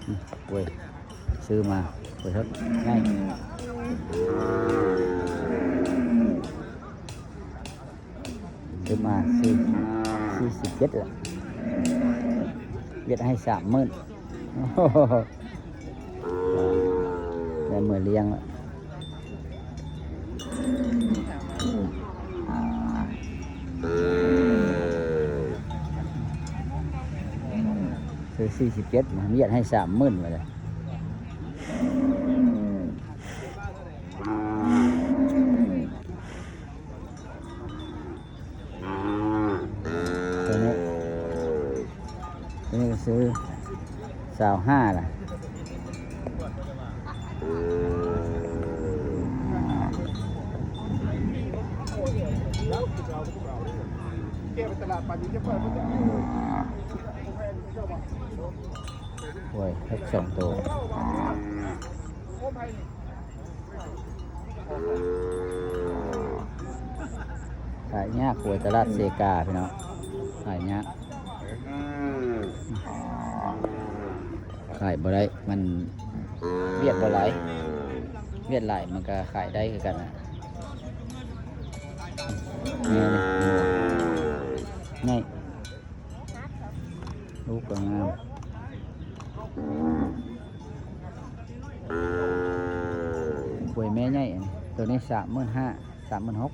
ອືມ ໂອ້ຍ ຊື້ມາ ໂອ້ຍ ເຖິກໃຫຍ່ ຊື້ມາ ຊື້ ສີ່ສິບເຈັດລະ ວຽດໃຫ້ສາມໝື່ນ ໄດ້ມື້ລ້ຽງລະ ຊື້ສີ່ສິບເຈັດ ວຽດໃຫ້ສາມໝື່ນ ວ່າຊັ້ນ. ໂຕນີ້ ໂຕນີ້ກໍຊື້ຊາວຫ້າລະ ໂອ້ຍ ເຮັດສອງໂຕ. ຂາຍຍາກ ຄວາຍຕະຫຼາດເຊກາ ພີ່ນ້ອງ ຂາຍຍາກ ຂາຍບໍ່ໄດ້ ມັນວຽດບໍ່ຫຼາຍ ວຽດຫຼາຍມັນກໍຂາຍໄດ້ຄືກັນນະ ນີ້ ນີ້ ນີ້ ລູກກໍງາມ ຄວາຍແມ່ໃຫຍ່ ອັນນີ້ ໂຕນີ້ສາມໝື່ນຫ້າ ສາມໝື່ນຫົກ